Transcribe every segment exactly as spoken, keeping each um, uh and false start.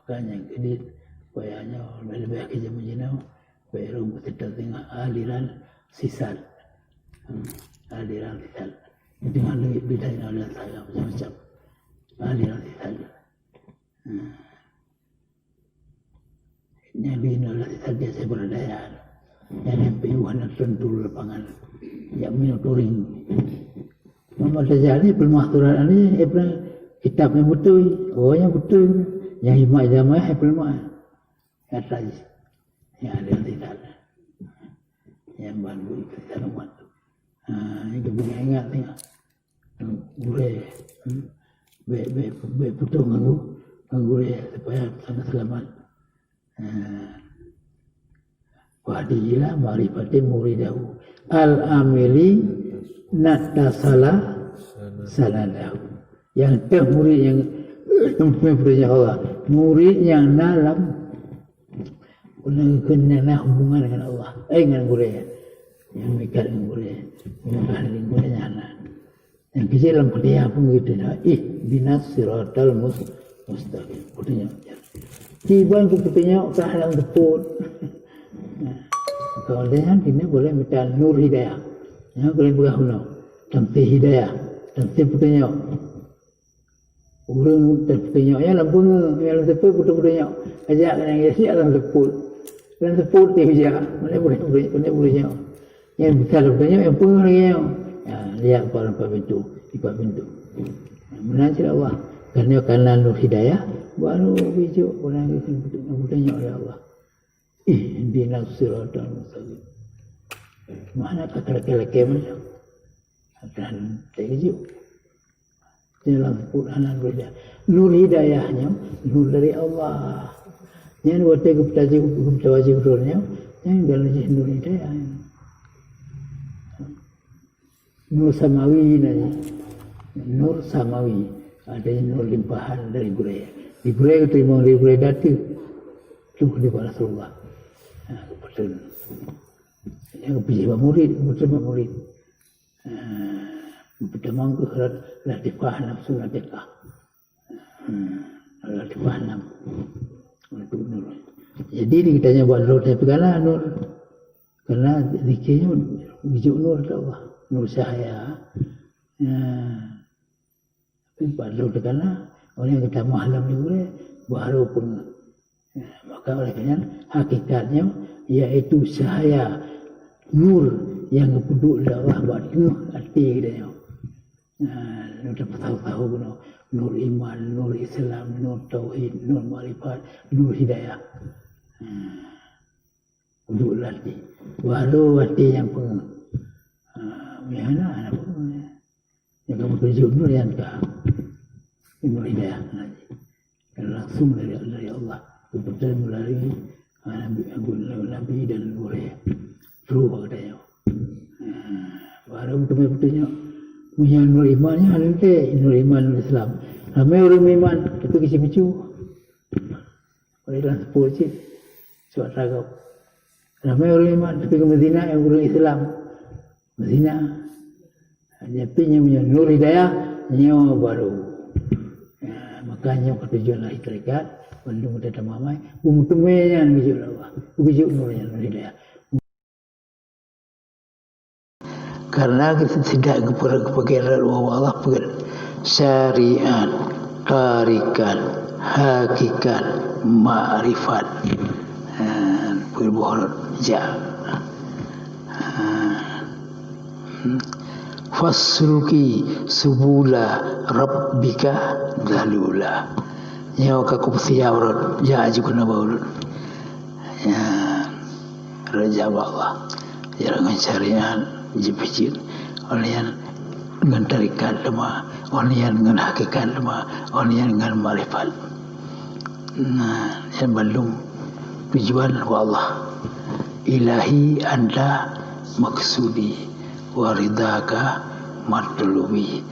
Ka nyang keudit, supaya nyoe leubeh-leubeh keu jameun jinoe, supaya ureuëng meuseutôt teungoh aliran sisat. Hmm, aliran sisat. Di teungoh duek bidai aliran sisat macam-macam. Aliran sisat. Hmm. Nyang binoe lah sisat biasa beuradaya. Nyang nyampe hana tentu lapangan. Jak minoe touring. Mama tajak ni peuleumoh surat ni, eh, peuleumoh kitab nyang beutôi. Oh, nyang beutôi. Nyang imat jamai hai peuleumoh. Kata jih. Nyang ada di dalam. Nyang baru itu dalam waktu. Ha, itu punya ingat ni. Gurée. Hmm. Bèk, bèk, bèk putôh ngon gu-, ngon gurée supaya sama selamat. Ha. Fahdi ila ma'rifatin muridahu. Al-amili natasala sanadahu. Nyang teuh murit nyang, nyang peureulèe Allah. Murit nyang na lam, nyang na hubungan dengan Allah. Eh, ngon gurée. Nyang meuikat ngon gurée. Nyang ka lé gurée nyan na. Nyang keuh lam kuliah pun gitu dah. Ihdinas siratal mus-, mustaqim. Kutunyok. Tiban ku kutunyok ka lam teupot. Nah, kalau dia kan kena boleh minta nur hidayah. Yang boleh peugah unoe. Tamtih hidayah. Tamtih peutanyok. Ureuëng teupeutanyok nyan lam peungeuh, nyang lam teupot putôh peutanyok. Ajak nyang siat lam teupot. Lam teupot teuh jak. Mana boleh, boleh, mana boleh nyoe. Nyang bisa lam peutanyok, nyang peungeuh lagèe nyoe. Ya, lihat pada empat pintu, empat pintu. Meunan cit Allah. Karena, karena nur hidayah, baru bijôk orang itu peutanyok oleh Allah. Ihdinas siratal mustaqim. Mana kata laki-laki macam? Dan terkejut. Dalam Quran ada. Nur hidayah nyoe, nur dari Allah. Nyan watèe geupeutajih, geupeutajih beutôi nyoe, nyan galak jih nur hidayah. Nur samawi nyan. Nur samawi. Ada nur limpahan dari gurée. Di gurée geuteurimong dari gurée datu. Tu di Rasulullah. Ha, betul. Yang bijih bak murid, betul bak murid. Ha, pertama ke latifah nafsu latifah. Hmm, latifah nam. Untuk nur. Jadi, di kita nyoe buat nur, tapi kana nur. Karena zikir nyoe bijôk nur teuh Allah. Nur cahaya. Ya. Tapi padahal teuh kana, orang yang kita mahlam ni boleh, baru pun. Ya, maka oleh kerana hakikatnya, yaitu cahaya nur yang geupeuduk lé Allah bak teungoh até geutanyoe. Nah, lôn tapeutahô-tahô bunoe, nur iman, nur Islam, nur tauhid, nur makrifat, nur hidayah. Nah, uduk lam até. Baru até nyang peungeuh. Ha, meuhana hana peungeuh. Nyang kamoe tuju nur nyang ka. Nur hidayah. Langsung dari, dari Allah. Kebetulan melalui, ha, Nabi, Nabi dan gurée. Terus kata nyoe. Ha, baru beutôi-beutôi nyoe. Punya nur iman nyoe hana teuntèe, nur iman, nur Islam. Ramé ureueng meuiman, tapi keuci-keucu. Oleh dalam sepuluh cit. Sebab tagap. Ramé ureueng iman, tapi keu meuzina nyang ureueng Islam. Meuzina. Nyan pih nyoe, nyoe nur hidayah, nyoe baru. Ya, maka nyoe keu tujuan lahé tarekat, bandum geutanyoe tamamai, beumeuteumé nyan geujok lé Allah. Geujok nur nyan, nur hidayah. Karena kita tidak kepada, kepada Allah, syariat, tarikat, hakikat, makrifat. Ha, peubuet ja. Ha. Fasluki subula rabbika zalula. Nyoe ka kupeusiap rot, jak aju keunoe bak ulôn. Ya, raja bak Allah. Jalan ngon syariat, jipeucit. Oleh nyan ngon tarekat leumah, oleh nyan ngon hakikat leumah, oleh nyan ngon makrifat. Nah, nyan bandum tujuan bak Allah. Ilahi anta maksudi wa ridhaka matlubi.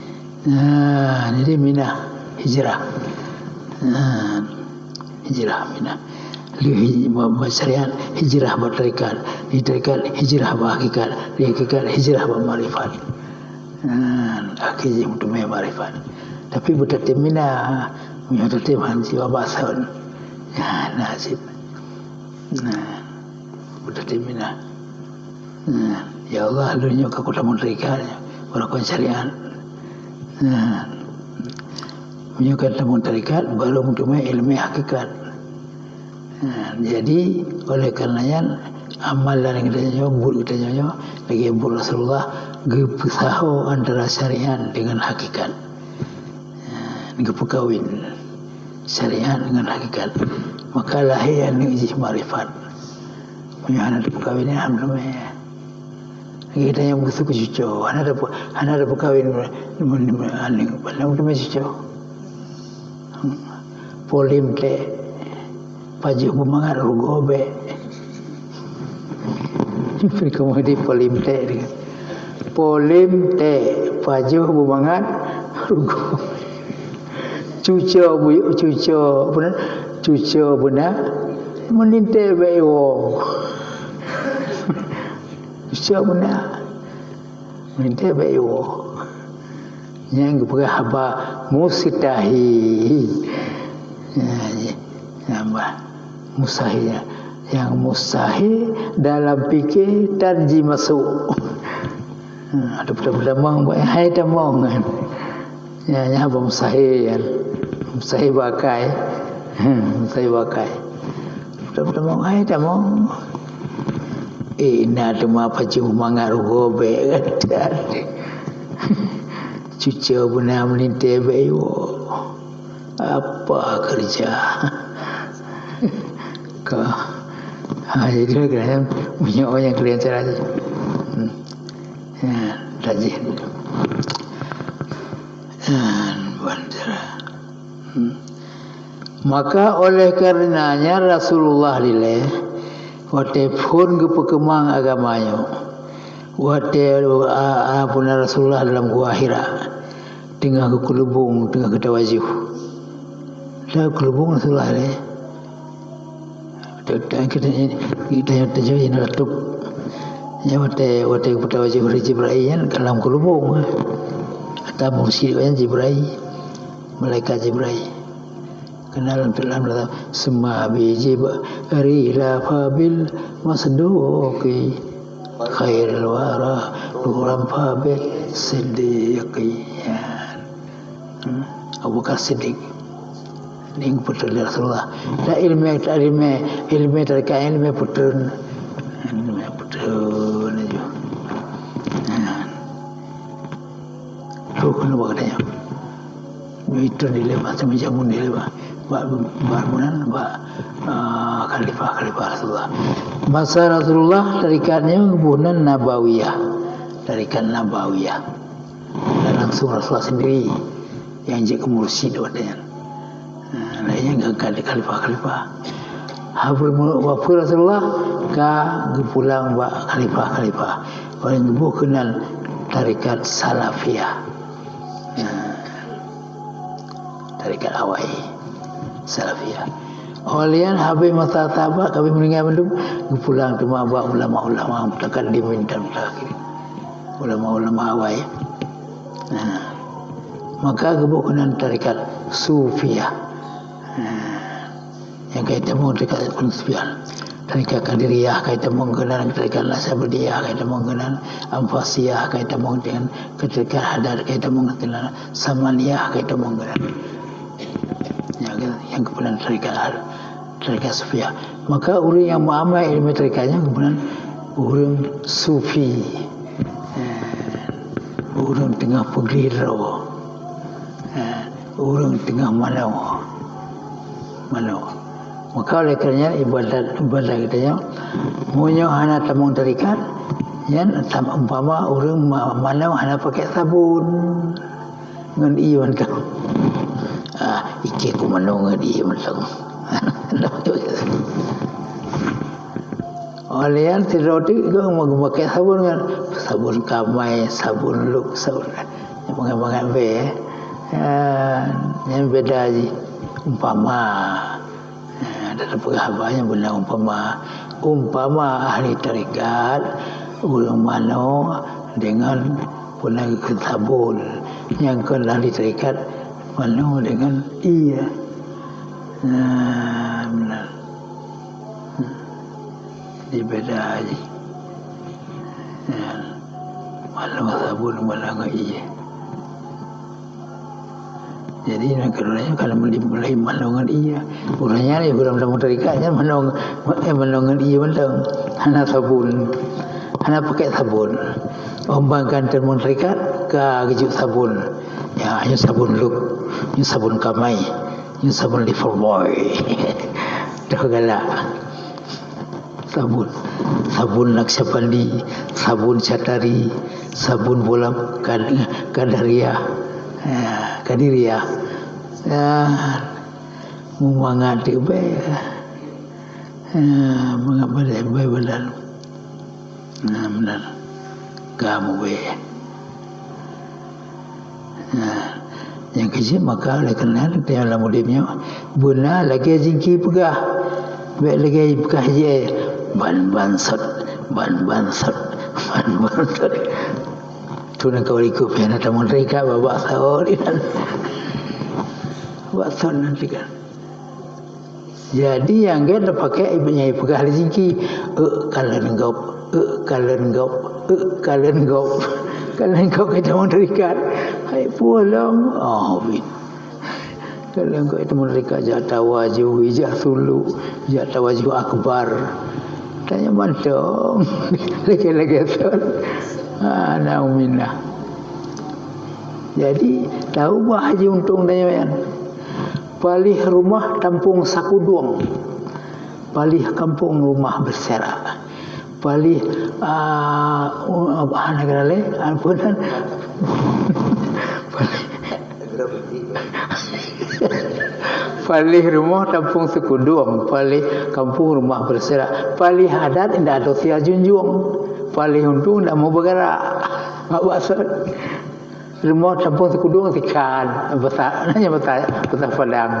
Nah, jadi minah hijrah. Nah, hijrah minah. Li hij-, ba-, ba syariat hijrah bak tarekat. Li tarekat hijrah bak hakikat. Li hakikat hijrah bak makrifat. Nah, akhé jih meuteumé makrifat. Tapi beutatem minah, meunyoe tatem han siwa bason. Nah, nasib. Nah, beuteutimina. Nah, ya Allah, lôn nyoe ka kutamong tarekat, baru kon syariat. Nah, meunyoe ka tamong tarekat, baru meuteumé ileumé hakikat. Nah, jadi, oleh karena nyan, amalan geutanyoe, buet geutanyoe, lagée buet Rasulullah, geupeusaho antara syariat dengan hakikat. Nah, geupeukawen syariat dengan hakikat. Maka lahé aneuëk jih makrifat. Meunyoe hana teupeukawen, alhamdulillah. Lagée geutanyoe beuseuku cucoe, hana teupeu-, hana teupeukawen, aneuëk, padahai teuma cucoe. Polim tée, pajoh beumangat rugoe bék. Fil komedi polim tée. Polim tée, pajoh beumangat rugoe. Cucoe bu-, cucoe, apa nama? Cucoe beuna, meulintée bék iwoe. Cucoe beuna, meulintée bék iwoe. Nyang geupeugah haba mustahil. Ya, ya. Haba mustahil. Nyang mustahil dalam fikir dan jimasuk. Ha, ada peudamong, hai tamong kan. Ya, ya, haba mustahil kan. Mustahil bak akai. Ha, mustahil bak akai. Peudamong, hai tamong. Eh, na teuma pajoh mangat rugoe bék kan. Cucoe beuna meulintée bék iwoe. Apa kerja? Ka. Ha, jadi kalian punya orang yang kalian cari. Hmm. Ya, rajin. Ya, bukan cara. Hmm. Maka oleh karenanya Rasulullah dilée watée phon geupeukeumang agama nyoe. Watée, a, a, puna Rasulullah dalam gua Hira, teungoh geukeulubong, teungoh geutawajoh. Teungoh geukheulubong Rasulullah lé. Teungoh kita, kita, kita, kita, kita, ya, watée, watée geutawajoh lé Jibrail nyan ka lam keulubong. Atau mursyid nyan Jibrail, malaikat Jibrail. Keunan lam, lam, lam, sema bi Jibril fa bil masduqi khairul wara nuran fa bil siddiqi. Ya. Hmm. Abu Bakar Siddiq. Ini putra dari Rasulullah. Tak ilmu, tak ilmu, ilmu dari kain ilmu putra. Ilmu putra aja. Nah. Tuh kena buat katanya. Itu di lepas, macam jamun di lepas. Bak, bak bulan, bak, ah, khalifah, khalifah Rasulullah. Masa Rasulullah, tarikatnya bulan Nabawiyah. Tarikat Nabawiyah. Dan langsung Rasulullah sendiri yang jadi mursyid waktu nyan. Ha, lainnya ka, ka khalifah-khalifah. Habul mu-, wafat Rasulullah ka geupulang bak khalifah-khalifah. Orang geuboh keunan tarikat Salafiyah. Ha. Tarikat awai Salafiyah. Awai nyan habéh masa sahabat, habéh meuninggai mandum, geupulang teuma bak ulama-ulama mutaqaddimin dan mutaakhirin. Ulama-ulama awai. Nah, maka geuboh keunan tarikat Sufiyah. Nah, nyang ka itamong tarikat Sufiyah. Tarikat Qadiriyah ka itamong keunan, tarikat Naqsyabandiyah ka itamong keunan, Anfasiyah ka itamong keunan, tarikat Haddad ka itamong keunan, Samaniyah ka itamong keunan. Nyang, nyang keupulan tarikat, tarikat Sufiyah. Maka ureuëng nyang meuamal ilmu tarikat nyan keupulan ureuëng sufi. Eh, ureuëng teungoh peugiri droe. Eh, ureuëng teungoh manoe. Manoe. Maka oleh karenanya ibadat, ibadat geutanyoe, meunyoe hana tamong tarikat, nyan tam-, umpama ureuëng ma-, manoe hana pakai sabon ngon ié mantong. Ah, iké ku manoe ngon ié mantong. Oleh nyan sidroe teuk geumakai sabon ngon sabon kamai, sabon luk, sabon mangat-mangat bée. Ah, nyan beda jih. Umpama, ah, ada peugah haba nyang beuna umpama. Umpama ahli tarekat, ureuëng manoe deungon peuna geukheun sabon, nyang kon ahli tarekat manoe deungon ié. Nah, benar. Di beda aja. Ya. Malu sabun, malu ngon ié. Jadi, nak keuroe nyan kalau mulai, mulai malu ngon ié. Ureueng nyan, ureueng dalam tarekat nyan malu, eh, malu ngon ié mantong. Hana sabun. Hana pakai sabun. Umpamakan teumon tarekat, ka geujok sabun. Ya, nyoe sabun Lux, nyoe sabun Kamai, nyoe sabun Lifebuoy. Toh galak. Sabun. Sabun Naqsyabandi, sabun Syatari, sabun bola Kad-, Qadariyah. Ya, Qadiriyah. Ya, mumangat teuk bèk. Ya, mangat badan, bèk badan. Nah, meunan. Ka muwèh. Nah, nyang keujeuet maka oleh karena teuh lam udép nyoe, beuna lagèe jingki peugah. Bèk lagèe peugah jih, ban-ban sot, ban-ban sot, ban-ban sot. Tu nan kawan ikut pih na tamong tingkat babak sahur inan. Babak sot nanti kan. Jadi, nyang gèt tapakèk nyang ipeugah lé jingki, "Euk kalon gob, euk kalon gob, euk kalon gob." Kalon gob ka tamong tarekat. Hai pulang, oh, bin. Kalon gob tamong tarekat, jak tawajuh, ijak sulu, jak tawajuh akbar. Tanya mantong. Lagèe-lagèe sot. Ah, nauzubillah. Jadi, taubah haji untông tanyoe nyan. Paléh rumoh tampông saku dueng. Paléh kampông rumah bersèrak. Paléh, ah, hana geuralèe, ampôn. Paléh, paléh rumoh tampông saku dueng, paléh kampông rumah bersèrak, paléh adat indak dosia junjueng, paléh untông indak meubeugara. Mak maksud. Rumoh tampông saku dueng sikan, bahasa, nyan bahasa, bahasa Padang.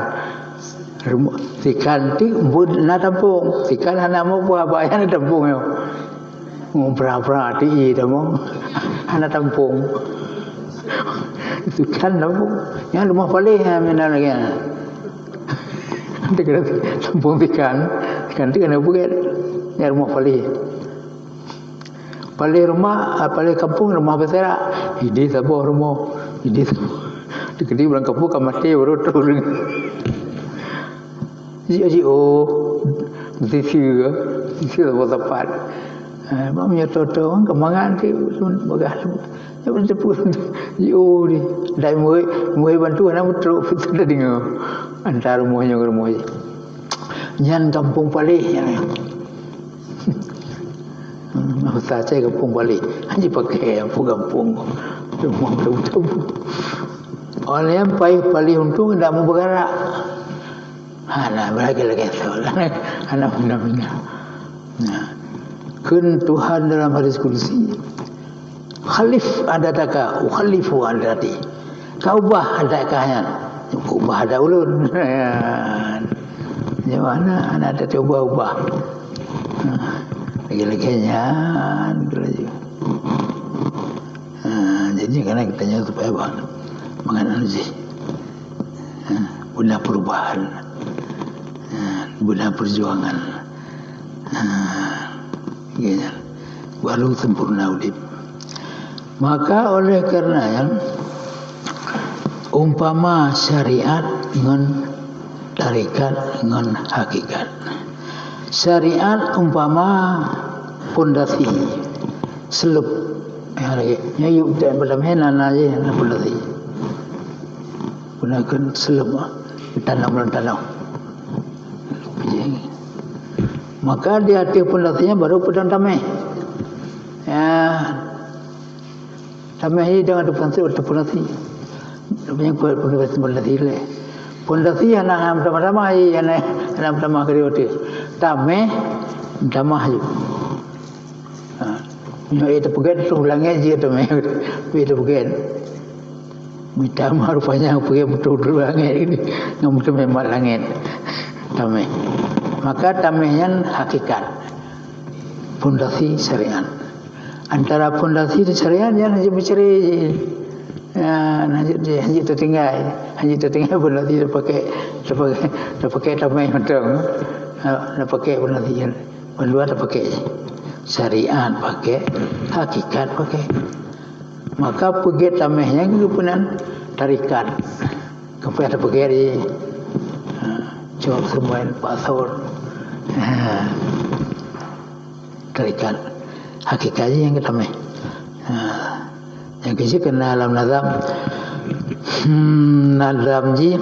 Rumoh sikan tu buet na tampông, sikan hana meupeue haba nyan na tampông nyoe. Meupeura-peura ti tampông, hana tampông. Sikan tampông. Nyan rumoh paléh nyan meunan lagèe nyan. Tampông sikan, sikan tu hana buet. Nyan rumoh paléh. Paléh rumoh, ah, paléh kampông rumoh beusèrak. Idéh saboh rumoh, idéh saboh. Dikeudi ureueng kampông ka maté baru troh ureueng. Ji, ji, oh, sisi, sisi saboh sapat. Eh, mak meunyoe toto, keumangan ti, bagah. Ji, oh, di. Dai murit, murit bantu, hana meutrok, beutôi tadeungoe. Antara rumoh nyoe ngon rumoh jih. Nyan kampông paléh nyan. Hmm, bahasa Aceh kampung paléh. Hana jipakai kampung-kampung. Kampung beutôi-beutôi. Orang laén paléh, paléh untông indak meubeugara. Hana, lagèe-lagèe tu. Hana, hana, hana. Nah. Kheun Tuhan dalam hadis kudusi, "Khalif adataka, ukhalifu adati." Ka ubah adat kah nyan, ubah adat ulôn. Nyan. Nyoe hana, hana teuubah-ubah. Ha, lagèe-lagèe nyan, laju. Ha, jadi, keunan geutanyoe supaya bah, mangat anu jih. Ha, beuna perubahan. Ha, beuna perjuangan. Ha, ya, baru sempurna udép. Maka oleh karena nyan, umpama syariat ngon tarekat ngon hakikat. Syariat umpama pondasi, seuleup. Ya, lagèe nyoe yub, dan beulam hé na, na jih, na pondasi. Gunakan seuleup, ah, tanam lam tanah. Maka di ateueh pondasi nyan baru peudong tamèh. Ya. Tamèh nyan deungon ateueh pondasi, ateueh pondasi. Tapi nyan kuat pondasi, pondasi lé. Pondasi hana, hana meutamah-tamah, hana, hana meutamah keudroe ateueh. Tamèh, tamah ju. Ha. Meunyoe ié teupeugét, troh langét jih tamèh. Ié teupeugét. Mita ma rupanya peugét meutroh-troh langét ini. Ngon meutamèh mat langét. Tamèh. Maka tamèh nyan hakikat. Pondasi syariat. Antara pondasi dan syariat nyan hana meucré jih. Ya, hanjeuet, hanjeuet teutinggai. Hanjeuet teutinggai pun nanti terpakai, terpakai, terpakai tamai mantong. Ha, terpakai pun nanti. Bandua terpakai. Syariat pakai, hakikat pakai. Maka peugét tameh nyan geupeunan tarikat. Keupah teupeuget di, ha, cok seumuen, pasor. Ha. Tarikat. Hakikat jih nyang geutameh. Ha. Nyang keuji keunan lam nazam. Hmm, nazam jih.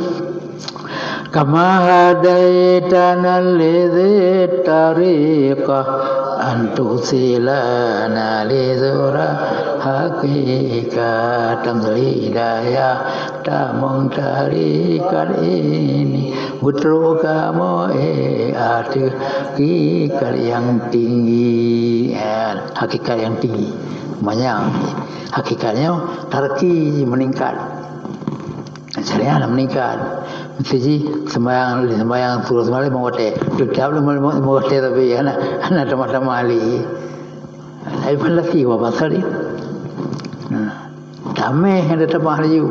Kama hadaitana lidzi tariqah an tusilana li zura haqiqah tamslidaya tamong tarikat ini betul kamu eh hakikat yang tinggi. Ya, hakikat yang tinggi. Manyang hakikatnya tarki meningkat. Syariat nak meningkat. Mesti ji sembahyang, sembahyang suruh sembahyang lima watèe. Tetap lima, lima, lima watèe tapi hana, hana tamah-tamah ahli. Tapi pandasi wa pasal dia. Nah, damai ada tamah laju.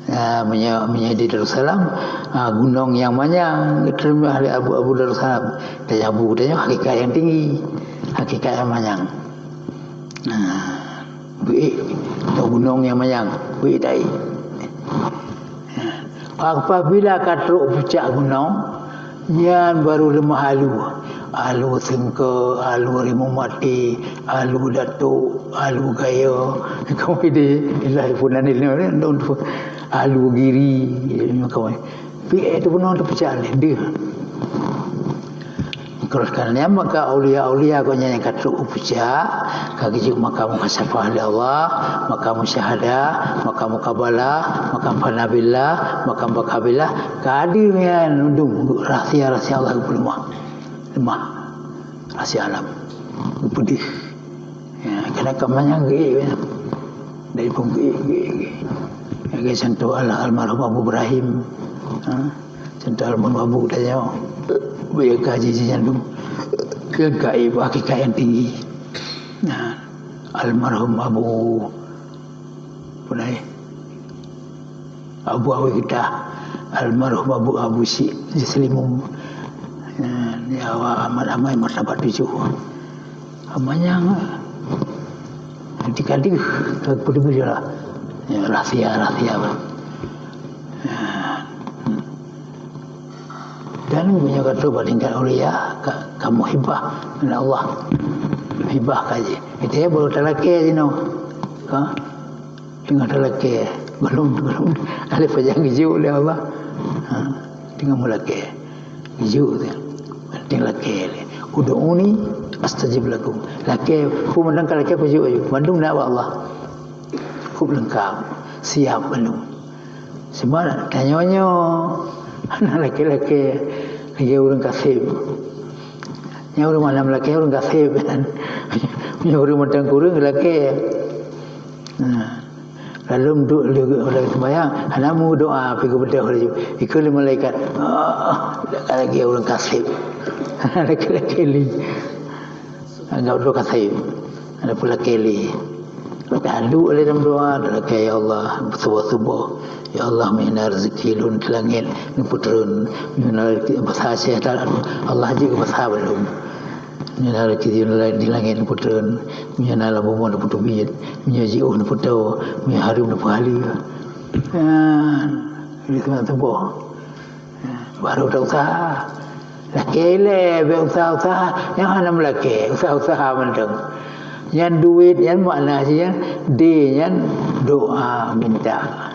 Ya, meunyoe, meunyoe di Darussalam, ha, gunong nyang manyang, diterima oleh Abu, Abu Darussalam. Dan Abu tanya hakikat yang tinggi, hakikat yang manyang. Ha, beuék, atau gunong nyang manyang, beuék tai. Ha, apabila ka trok pucak gunong, nyan baru leumah alu. Alu seungke, alu rimueng maté, alu datuk, alu gaya. Kawan deh, ilah pun ada ni, alu giri, kawan. Pi eh tu pun tu pecah ni, deh. Terus kan nyan maka aulia-aulia gobnyan nyang ka trok u pucak, ka geujok makam mukasyafah lé Allah, makam musyahadah, makam mukabalah, makam fanabillah, makam bakabillah, ka deuh nyan dum rahsia-rahsia Allah geupeulumah. Lemah. Rahsia alam. Geupeudeuh. Ya, kadang ka manyang geuék, ya. Dari pun geuék, geuék, geuék. Ya, contoh al-, almarhum Abu Ibrahim. Ha? Contoh almarhum Abu tanya, beliau kaji si jantung. Kan gaib hakikat yang tinggi. Nah, almarhum Abu Punai. Abu Awi kita, almarhum Abu, Abu Syik Selimum. Nah, ni awak amat amai martabat tujuh. Amanyang. Nanti kali ke, ke, ke, ke, ya, rahsia, rahsia. Ya. Dan meunyoe ka trok bak tingkat aulia, ka, ka muhibah ngon Allah. Muhibah ka jih. Itu ya baru talakée jinoe. Ha? Teungoh talakée. Belum, belum. Alé pajan geujok lé Allah. Ha? Teungoh mulakée. Geujok tu. Penting lakée lé. Ud'uni astajib lakum. Lakée, peue mantong ka lakée kujok aju. Bandum na bak Allah. Kub leungkab. Siap bandum. Cuma tanyoe nyoe hana lakée-lakée lagée ureuëng kaseb. Nyoe ureuëng mana lakée ureuëng kaseb kan. Nyoe ureuëng mantong kureueng lakée. Nah, lalu duduk lagi orang sembahyang, hana mu doa pi geubeudôh laju. Ikut lé malaikat. Ah, lagée ureuëng kaseb. Hana lakée-lakée lé. Anggap dua kasai. Ada pula keli. Tadu oleh dalam doa, ada kaya ya Allah, bersuboh-suboh. Ya Allah, mina rezeki lun di langit, ni putron. Mina rezeki besar saya tak ada. Allah je besar belum. Mina rezeki di langit, ni putron. Mina dalam bumi, ni putubit. Mina jiuh, ni puto. Mina harum, ni pahali. Ah, ini semua suboh. Baru tak usah. Lakée lé, bèk usah-usah. Nyang hana meulakée, usah-usah mantong. Nyan duit, nyan makna jih nyan, D nyan doa minta.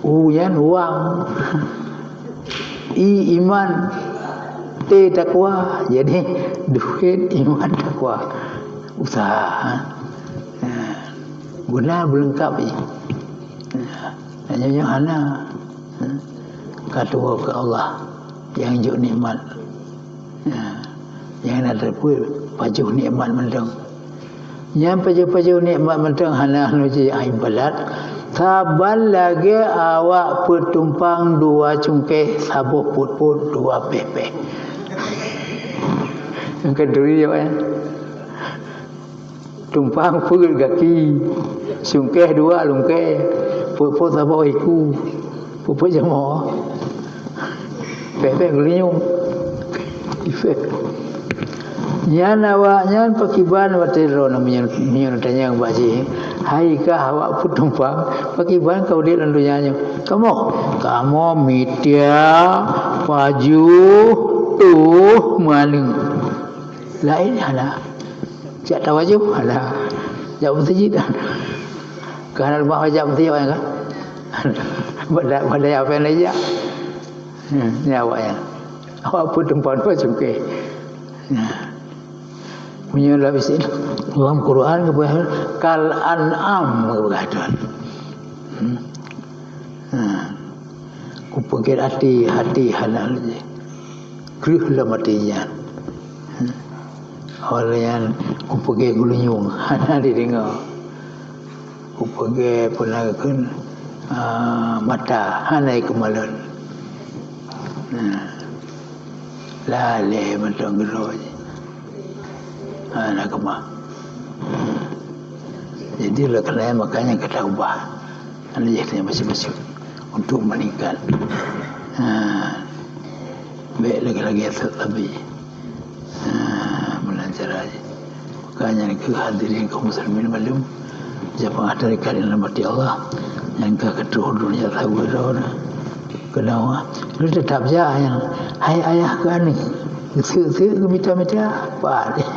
U nyan wang. I iman. T takwa. Jadi, duit, iman, takwa. Usaha. Ha. Guna beulengkap jih. Ha. Hanya nyoe hana. Ha. Ka tuwoe keu Allah nyang jok nikmat. Ha. Nyang na teupeu pajoh nikmat mantong. Nyang pajoh-pajoh nikmat mantong hana anu jih ibadat. Saban lagée awak peutumpang dua cungkéh saboh pôt-pôt dua péh-péh. Nyang keuduri yo, eh. Tumpang peuet gaki, sungkeh dua lungkée, peuet-peuet saboh iku, peuet-peuet jamoe. Pek-pek geulinyueng. Nyan awaknyan pakiban watée droeneuh meunyoe, meunyoe tanyong bak jih, "Hai kah awak peuet tumpang, pakiban ka udeb lam donya nyoe?" "Kamoe, kamoe mitia, pajoh, toh, meuaneuk." Laén hana. Jak tawajoh, hana. Jak meuseujid, hana. Keu hana leumah jak meuseujid, kan? Pada, pada apa yang dia jak? Hmm, ni awak ya. Awak peuet tumpang dua cungkeh. Nah. Meunyoe lam isi-, lam Quran geupeugah, "Kal an'am," geupeugah Tuhan. Hmm. Ha. Kupeugét até, até hana lé. Kreueh lam até nyan. Ha. Awak nyan kupeugét geulinyueng, hana jideungoe. Kupeugét peue na geukheun, ah, mata, hana jikeumalon. Ha. Lalée mantong keudroe jih. Ha, na keumah. Jadi, oleh karena makanya kita ubah. Anu jih tanya masing-masing untuk meningkat. Ha, baik lagi-lagi esok tapi. Ha, meunan cara jih. Makanya ke hadirin kaum muslimin malum, jamaah tarekat yang dirahmati Allah, nyang ka keudroe dunia tahu dah. Keunawa, lu tetap ja yang hai ayah ke aneuk. Seuk-seuk geumita-mita, apa deh?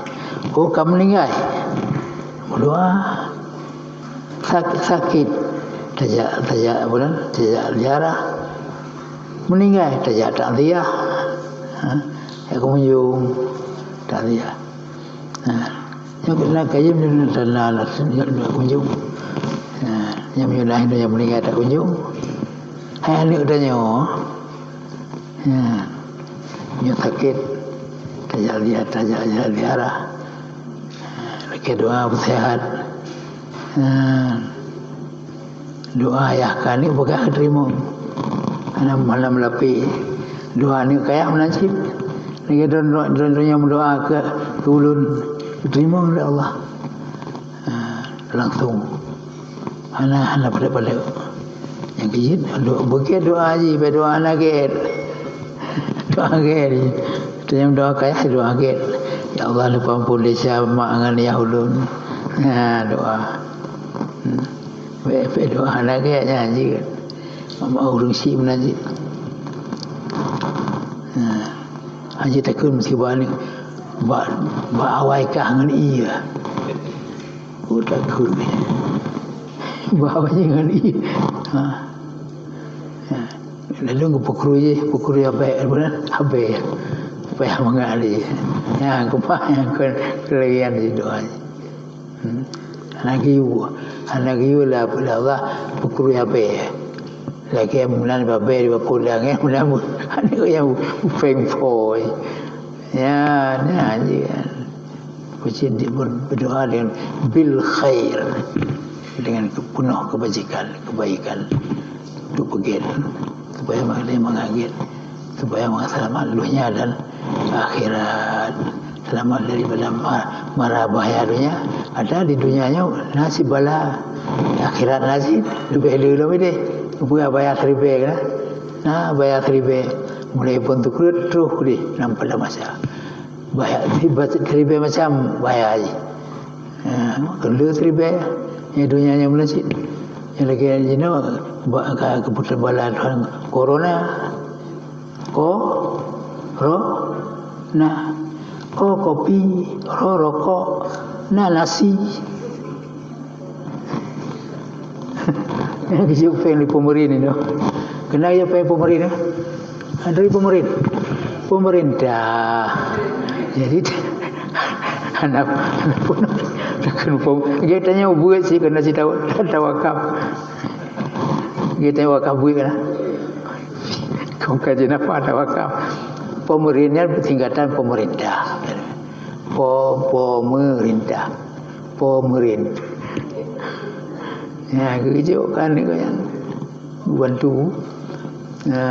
Oh, ka meuninggai. Meudoa. Sak-, sakét. Tajak, tajak apa nan? Tajak ziarah. Meuninggai, tajak takziah. Ha? Jak kunjung takziah. Ha. Nyang keunan kayém nyan tanda nak kunjung. Ha. Nyang meunyoe dah nyang meuninggai tak kunjung. Hai aneuk tanyoe. Ha. Nyoe sakét, tajak zi-, tajak ziarah. Lakée doa peusehat. Ha. Doa ayah ka aneuk peugah teurimong. Hana malam lapée. Doa aneuk kayah meunan cit. Lagée droe-, droe-, droeneuh meudoa keu, keu ulôn, teurimong lé Allah. Ha, langsung. Hana, hana padub-padub. Nyang keu jeuet, do-, beugét doa jih, bah doa hana gét. Doa gét jih. Teunyam doa kayah, doa gét. "Ya Allah, neupeuampôn desya mak ngon yah ulôn." Ha, doa. Hmm. Bèk, bèk doa hana gét nyan jih. Mak, mak ureueng syiek meunan jih. Ha. Hana takheun musibah ni. Bak, bak awai kah ngon ie. Oh, takheun. Bak awai ngon ie. Ha. Ha. Lalu geupeukrui jih, peukrui abèe, abèe. Payah mangat lé. Nyan keupah nyan keu, keuleuian jih doa jih. Hmm. Hana geuyue, hana geuyue lé, lé Allah peukrui abèe. Lagèe meunan babèe di bapôn lé angèn, meunan bu-, aneuk nyang bu-, bupeng phôi. Ya, nyan jih. Peucit di ber-, berdoa dengan bil khair, dengan ke-, penuh kebajikan, kebaikan. Untuk peugèt, supaya mangat lé mangat gèt, supaya mangat seulamat donya dan akhirat. Seulamat daripada ma-, mara bahaya donya. Ada di donya nyoe na cit bala, akhirat na cit leubèh le lom idéh. Peue bahaya siribèe keunan? Na bahaya siribèe, mulai phôn teukreuet troh keudéh lam pada masa. Bahaya, siribèe macam bahaya jih. Ha, keu le siribèe, nyang donya nyang meunan cit. Nyang lagèe jinoe, ba-, ka keupeuteun bala Tuhan, corona. Ko-, ro-, na. Ko kopi, ro rokok, na nasi. Nyang geujok péng lé peumeurin nyoe. Keunan geujok péng peumeurin nyoe. Dari pemerintah. Pemerintah. Jadi, hana, hana pun, takheun pom-, geutanyoe buet sih keunan cit tawa-, tawakaf. Geutanyoe wakaf buet keunan. Kong ka jeunapa tawakaf. Pemerintah tingkatan pemerintah. Po-, pemerintah. Pemerintah. Ya, geujok kan ni kan. Bantu. Ha.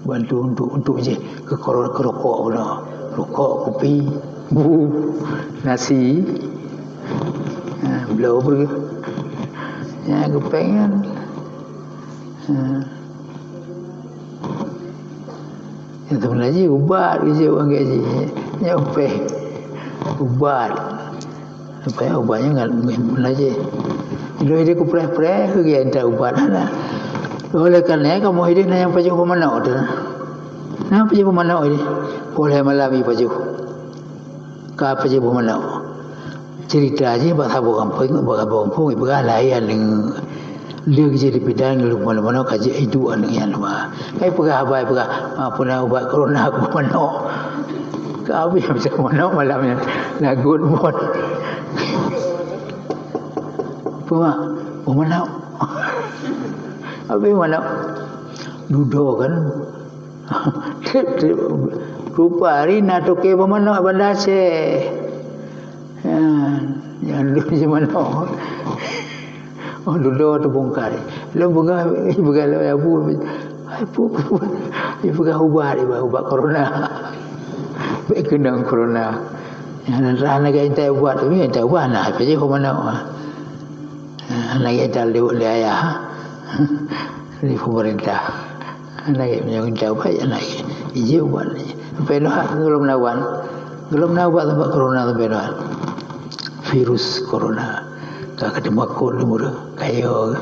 Bantu untuk, untuk je keu kero-, keu rokok bunoe. Rokok, kopi. Bu, nasi. Ha, bloe beureuh. Nyang geupéng nyan. Ha. Nyang seubeuna jih ubat geujok ngon gaji. Nyan upéh. Ubat. Supaya ubat nyan ngon, ngon meulajeh. Lôn ideh kupreh-preh keu geuintat ubat hana. Oleh karena kamoe ideh na nyang pajoh bak manok teuh. Na pajoh bak manok ideh. Poh lhèe malam ipajoh. Ka pajoh bak manok. Cerita jih bak saboh gampông, bak saboh gampông ipeugah laén aneuëk. Lheueh jih dipidan lheueh bak manok ka jeuet iduek aneuëk nyan teuma. Ka ipeugah haba ipeugah, "Ah, peue na ubat corona keu manok." Ka habéh macam manok malam nyan. Lagot mon. Peue mak? Peue manok? Habéh manok. Dudoe kan. Trép-trép. Rupa hari na toke bak manok Banda Aceh. Ha, nyan lôn jimanok. Oh, dudoe teubongkar. Lôn peugah, peugah lé Abu, "Hai, peue, peue, peue?" Ipeugah ubat, iba-, ubat corona. Bèk keunong corona. Nyan na, na geuintat ubat, tapi intat ubat na, apa jih keu manok. Ha, na geuintat lé, lé ayah. Lé pemerintah. Hana lé meunyoe intat ubat, hana lé. Ijeuet ubat lé. Sampai noh gohlom na ubat. Gohlom na ubat sabab corona sampai noh. Virus corona. Ka, ka teumakot lé ureueng, ka yo.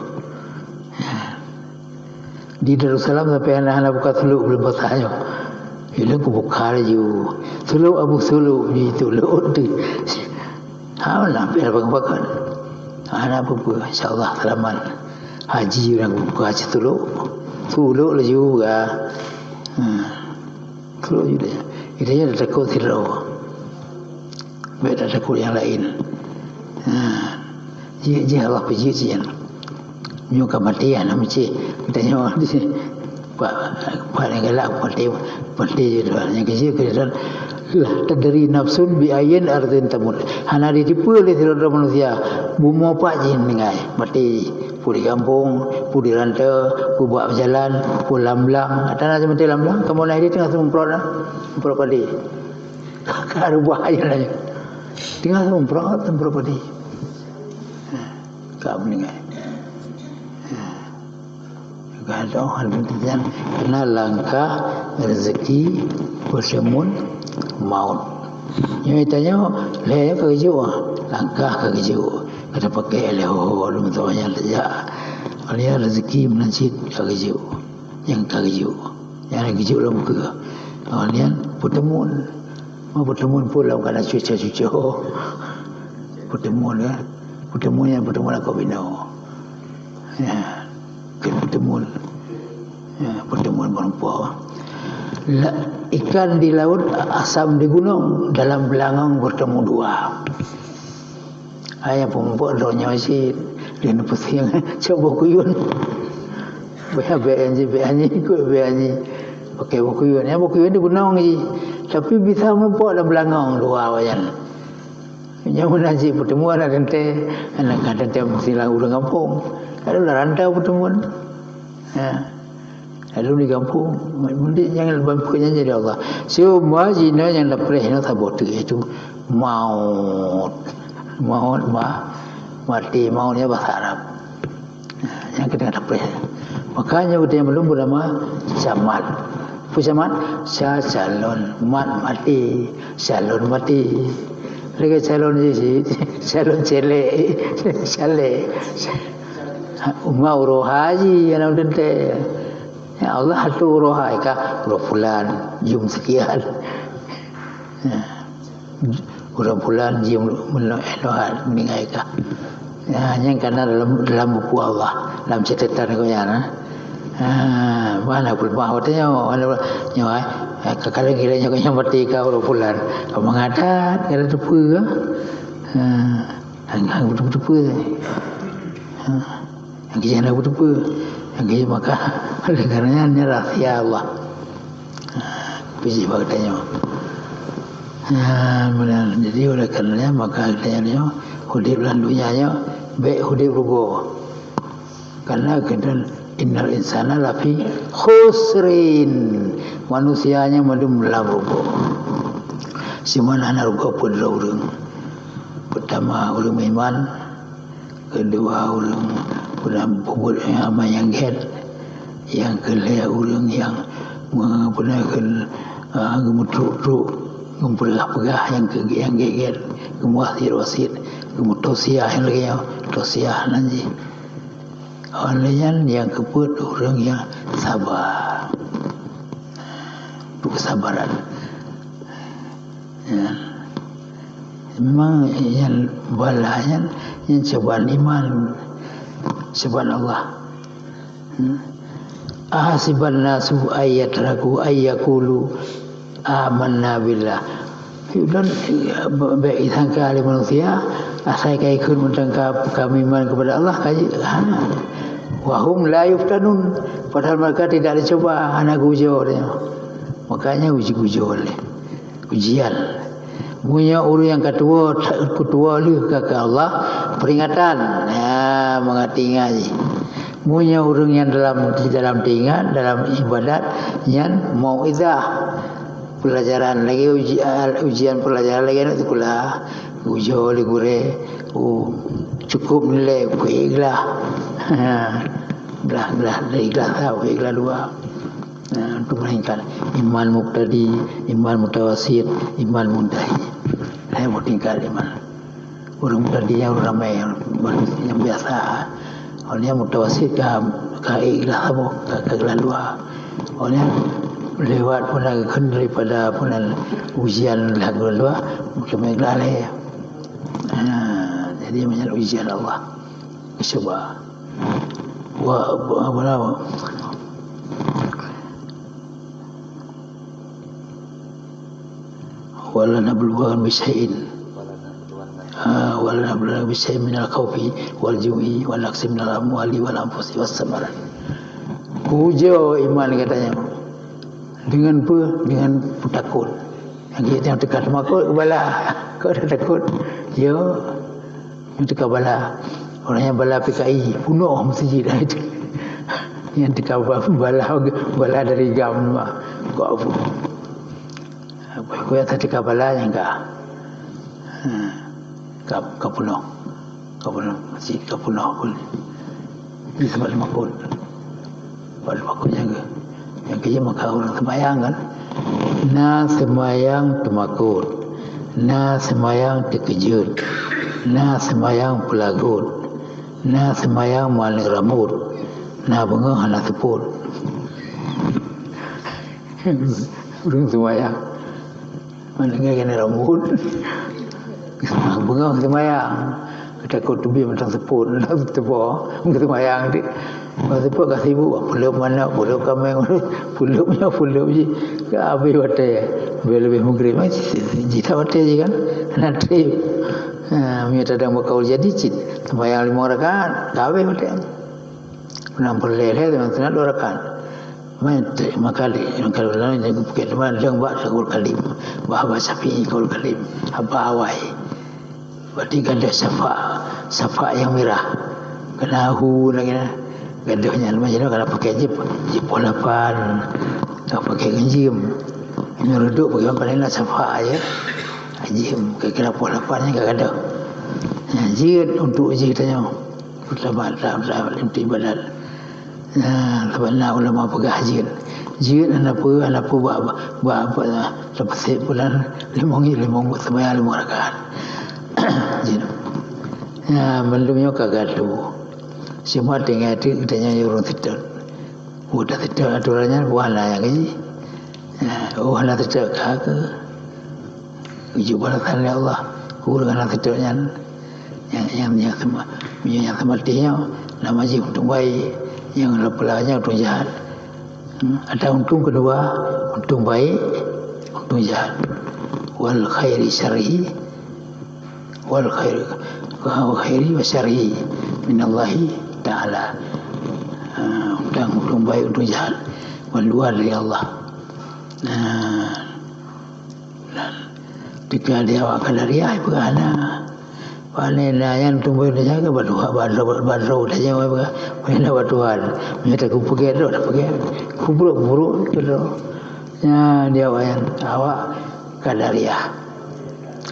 Di Darussalam sampai hana, hana buka suluk buleuen puasa nyoe. Ilôn kubuka laju. Suluk Abu Suluk di suluk tu. Ha, na pih pakon-pakon. Hana peue-peue, insya Allah seulamat. Haji ureueng buka haji tulok. Tulok laju ka. Ha. Tulok laju dah. Itu je takut sidroe. Bèk takut nyang laén. Ha. Jih, jih Allah peujeuet sian. Nyoe ka maté, hana meucé. Geutanyoe di Pak, Pak nyang galak, maté, maté je tu. Nyang keujiôh keu dia, "La tadri nafsun bi ayyin ardin tamut." Hana jiteupeue lé sidroe manusia bumoe pat jih ninggai. Maté jih. Peue di gampông, peue di rante, peue bak jalan, peue lam blang. Ata na maté lam blang, kamoe na ideh teungoh seumprot na. Seumprot padé. Ka reubah aja lah. Teungoh seumprot, seumprot padé. Ka meuninggai. Gadôh hana teuntèe, keureuna langkah, rezeki, peuteumon, maut. Nyoe tanyoe, lhèe ka geujok, langkah ka geujok. Ka tapakèk lé ho-ho lom toh nyang tajak. Nyan rezeki meunan cit ka geujok. Nyang ka geujok. Nyang geujok lom keue. Nyan peuteumon. Mau peuteumon pun lom kana cuco-cuco. Peuteumon, ya. Peuteumon nyang peuteumon lakoe binoe. Ya, keu peuteumon. Ya, peuteumon meureumpok. La-, ikan di laut, asam di gunong, dalam beulangong bertemu dua. Hai nyang peurumpok donya cit, dia ni pusing, cok boh kuyun. Bèk, bèk nyan jih, bèk nyan jih, ikot bèk nyan jih. Pakai boh kuyun. Nyang boh kuyun di gunong jih. Tapi bisa meureumpok dalam beulangong dua awak nyan. Nyoe meunan cit peuteumon hana teuntèe, hana ka teuntèe meusilang ureueng gampông. Lalu lam rantau peuteumon. Ha. Lalu di gampông, meunan nyang leubeh peue nyang jadi Allah. Cuma jinoe nyang tapreh nyoe saboh teuk, yaitu maut. Maut ma-, maté, maut nyan bahasa Arab. Nyang keuneuk tapreh. Maka nyoe geutanyoe mandum beunama camat. Peue camat? Ca calon mat maté, calon maté. Lagèe calon jih cit, calon cèlèk, cèlèk. Uma uroe haji, nyang teuntèe. Ya Allah, atu uroe hai ka, uroe fulan, jum sekian. Ya. Ureueng pulan jih meunyoe eh lôn meuninggai ka. Ya, nyan kana dalam, dalam buku Allah, dalam catatan gobnyan, eh. Ha, mana peuleumah watèe nyoe, mana peuleumah nyoe, eh. Eh, ka kala gila nyoe, nyoe maté ka ureueng pulan. Ka mangat that, ka teupeue ka. Ha, hang, hang beuteupeue-teupeue. Ha. Nyang keu jih hana beuteupeue. Nyang keu jih maka, oleh karena nyan rahsia Allah. Ha, pih jih bak geutanyoe. Ha, meunan. Jadi, oleh karena nyan maka geutanyoe nyoe udép lam donya nyoe bèk udép rugoe. Karena geutanyoe, "Innal insana lafi khusrin." Manusia nyan mandum lam rugoe. Siman hana rugoe peuet droe ureuëng. Peutama, ureuëng meuiman. Keudua, ureuëng peuna peubuet nyang ama nyang gét. Nyang keulhée, ureuëng nyang me-, peuna kheun, ah, geumeutrok-trok, geumeupeugah-peugah nyang keu-, nyang gét-gét, geumeuwasiet-wasiet, geumeutosia nyang lagée nyoe, tosia nan jih. Óh lheueh nyan nyang keupeuet ureuëng nyang saba. Peue keusabaran. Ya. Memang nyan bala nyan, nyan cobaan iman, cobaan Allah. Hmm. Ahasiban nasu ayyatraku ayyakulu amanna billah. Ulôn, eh, bèk isangka lé manusia, asai ka ikheun mantong ka, ka meuiman kepada Allah, ka ji-, ha. Wa hum la yuftanun, padahal mereka tidak dicoba, hana geuujoe lé. Makanya uji-, geuujoe lé. Ujian. Meunyoe ureuëng nyang ka tuwoe, ka tuwoe lheueh ka keu Allah, peringatan. Ha, mangat teuingat jih. Meunyoe ureuëng nyang dalam, dalam teuingat, dalam ibadat, nyan mauizah. Pelajaran lagée uji-, ujian pelajaran lagée aneuk sikula. Ujoe lé gurée, oh, cukup nilai, peuikhlas. Glah-glah, dari glah satu, peuikhlas dua. Nah, untuk melainkan iman mubtadi, iman mutawasit, iman muntahi. Hai buet tingkat iman. Ureuëng mubtadi nyan ureuëng ramé, nyang biasa. Awaknyan mutawasit ka, ka ikhlas saboh, ka, ka glah dua. Awaknyan lewat pun dah kheun daripada pun ujian lah glah dua, mungkin glah lé. Ha, jadi macam ujian Allah. Cuba. Wa, wa, wa, wa. Walanabluwannakum bisyai'in. Ha, walanabluwannakum bisyai'in minal khaufi wal ju'i wa naqsin minal amwali wal anfusi was samarat. Ujoe iman katanya. Dengan pe-, dengan peutakot. Lagi nyang teuka teumakot keu bala. Kok ada takot? Ya. Nyang teuka bala. Orang nyang bala P K I, peunoh meuseujid itu. Nyang teuka ba-, bala, bala dari GAM mah. Kok apa? Apa, kok nyang teuka bala nyang ka. Ha. Ka, ka peunoh. Ka peunoh. Meuseujid ka peunoh pun. Di tempat teumakot. Tempat teumakot nyang ke-, nyang keujeuet maka ureuëng seumayang kan. Na seumayang teumakot. Na seumayang teukeujot. Na seumayang peulagot. Na seumayang maneuk rambot. Na beungoh hana seupôt. Ureuëng seumayang. Maneuk ngon rambot. Beungoh seumayang. Takot teubiet mantong seupôt, teuboh, seumayang di. Masa seupôt ka sibuk, peuleueb manok, peuleueb kaméng, peuleueb nyoe, peuleueb jih. Ka habéh watée. Leubeh-leubeh meugrib, eh, jiteubiet watée jih kan. Hana treb. Ha, meunyoe tadong bak kaul jadi cit. Seumayang limong rakaat, ka habéh watée. Nang peureulée lhée teuma sunat dua rakaat. Meuteuk maka lé, maka lé, nyang geupeuget teuma lheueh bak Qaul Kalim. Bak haba Syafi'i Qaul Kalim. Haba awai. Berarti gadoh syafa', syafa' nyang mirah. Keunahu lagée na. Gadoh nyan, macam mana kana pakai jip, jip poh lapan. Ka pakai ganjim. Nyoe reudok bagaimana paling nak syafa' aja. Jim, kira-kira poh lapan ni ka gadoh. Nyan jeuet untuk jih tanyoe. Utama, utama, utama, inti ibadat. Nah, sabab na ulama peugah jeuet. Jeuet hana peue, hana peue bak, bak, bak, bak, tapeusék bulan limong, limong buet seumayang limong rakaat. Jeuet. Nah, mandum nyoe ka gatu. Cuma tinggai teuk geutanyoe ureuëng seutôt. Udah seutôt aturan nyan, bukan lah nyang gaji. Nah, oh, hana seutôt ka keu. Geujok balasan lé Allah keu ureuëng hana seutôt nyan. Nyang, nyang, nyang seuma-, meunyoe nyang seumatéh nyoe, nama jih untông baik, nyang leupeulah nyan untông jahat. Hmm, ada untông keudua, untông baik, untông jahat. Wal khairi syarrihi, wal khairi, wal khairi wa syarrihi minallahi ta'ala. Ha, untông, untông baik, untông jahat. Wal dua dari Allah. Ha, Teuka di awak Qadariyah, peugah na. Pane na nyan tumboi na jaga, baduha, badro, badro, tanya, peugah. Pane na batuhan. Meunyo taku peugét droe, tapeugét. Kubrok, kubrok, keudroe. Nyan di awak nyan, awak Qadariyah.